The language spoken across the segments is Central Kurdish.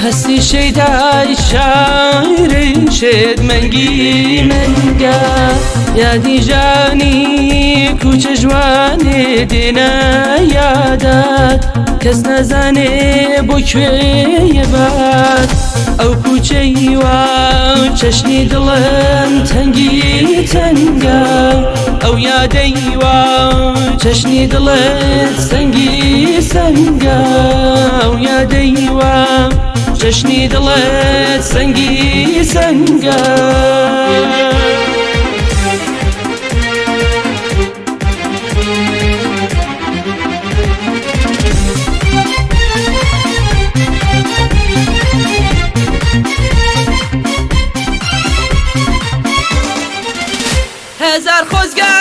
هەستی شەیدای شاعیری شێت مەنگی مەنگە یادی ژانی کوچە ژوانێ دێنە یادات کەس نازانێ بۆ کوێیە بات ئەو کوچەی وا چەشنی دڵم تەنگی تەنگە ئەو یادەی وا چەشنی دڵت سەنگی سەنگە ئەو یادەی وا چەشنی دڵت سەنگی سەنگە. هەزار خۆزگە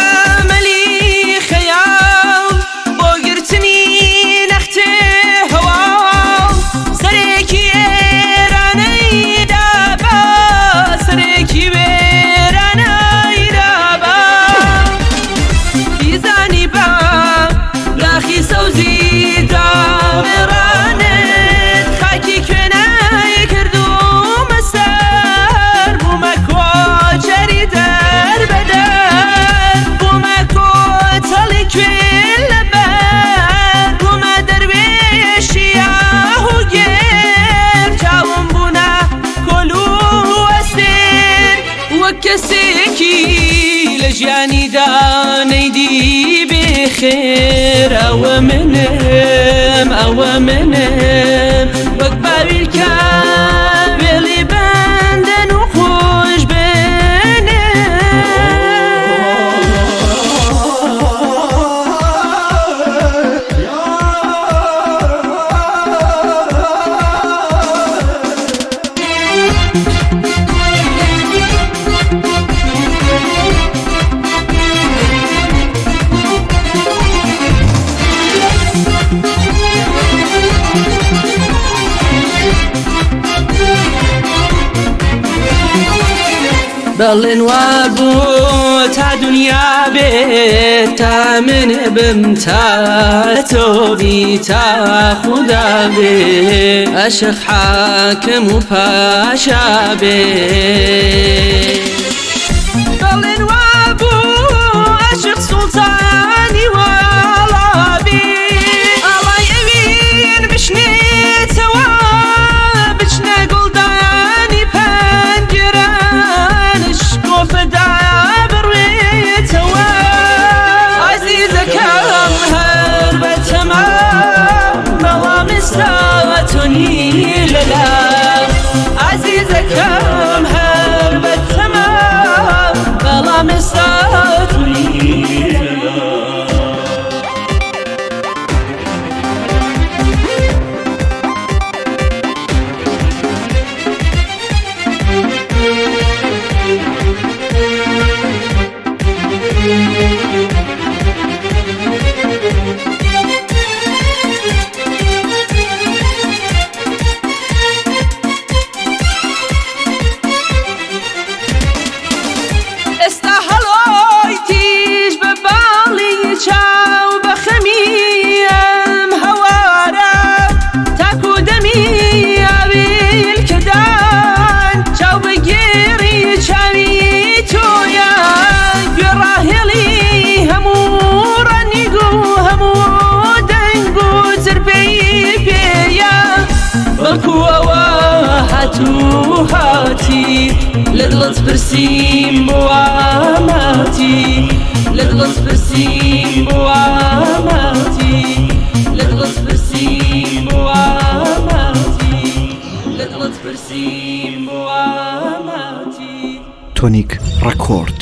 مەلی خەیاڵ بۆ گرتنی نەختێ هەواڵ سەرێکی ئێرانەی دابا سەرێکی وێرانەی دابا بیزانی با داخی سەوزی دامێڕانت خاکی کوێنای کردوومە سەر بوومە کۆچەری دەر بەدەر بوومە کۆتەڵی کوێ لەبەر بوومە دەروێشی ئاه و گێر چاوم بوونە کۆل و ئەسیر وەک کەسێکی لە ژیانیدا نەیدی بێخێر ئەوە منم ئەوە منم وەک باویلکە وێڵی بەندەن و خۆش بنم. بەڵێن وابوو تا دنیا بێت تا من بم تا تۆ بی تا خودا بێ ئەشق حاکم و پاشا بێ. بەڵێن وابوو ئەشق سوڵتانی واڵا بی ئاڵای ئەوین بشنێتەوە بچنە گوڵدانی پەنجەران شکۆفەدا بڕوێتەوە عەزیزەکەم هەر بەتەمام بەڵام ئێستا تۆ نی لەلام عەزیزەکەم هەر بەتەمام بەڵام ئێستا تۆ نی لەلام. ئێستا هەڵۆی تیژ بە باڵی چاو بە خەمی ئەم هەوارە تاکو دەمی ئاویلکەدان چاو بگێڕی چاوی تۆیە گوێ ڕاهێڵی هەموو ڕەنگ و هەموو دەنگ و چرپەی پێیە بەڵکو ئەوە هات و هاتی لە دڵت پرسیم بۆ ئاماتی لە دڵت پرسیم بۆ ئاماتی لە دڵت پرسیم بۆ ئاماتی لە دڵت پرسیم بۆ ئاماتی. تۆنیک ڕێکۆرد.